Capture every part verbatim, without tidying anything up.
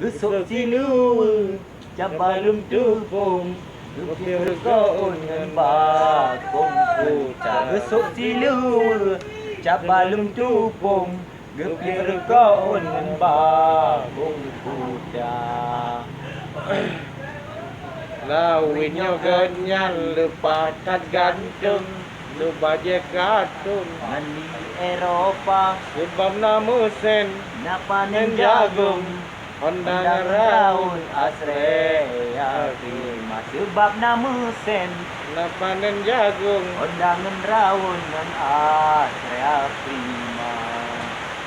Geusok siluweue, caba lom tupông, geupeurukoe ôn ngon bakông kuta. Geusok siluweue, caba lom tupông, geupeurukoe ôn ngon bakông kuta. Lawét nyoe geuhnyan leupah that gantong, leubajée katong ngon di Eropa. Sabab na meusen, na panen jagong, Honda ngon rawon asré Afrima. Sabab na meusen, na panen jagong, Honda ngon rawon ngon asré Afrima.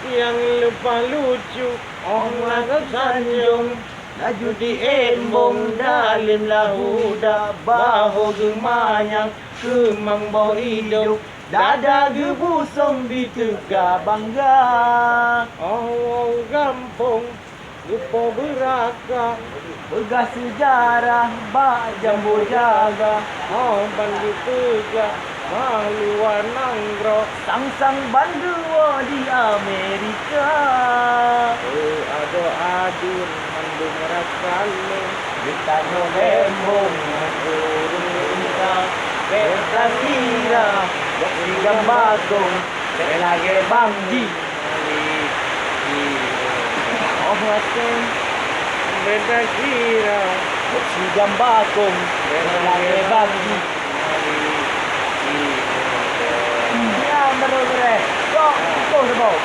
Nyang leupah lucu, óh na geusanjong, laju di embong dalam lahuda, bahô geumanyang keumang boh idong, dada geubusong di teuka bangga. Óh woe gampông, geupo beuraka, peugah seujarah bak jambo jaga. Óh ban geupeugah bak luwa nanggroe, sang-sang bandua di Amerika. Peuadoe aduen mandum rasa lé, geutanyoe lembong ngon ureuëng India. Beta sira, bok sigam bakong, bèk lagèe Bang Ji. Oh, watèe. Beda kira. Bok sigam bakong, bèk lagèe Bang Ji. Ya, betul, betul. Kok, kok, kok.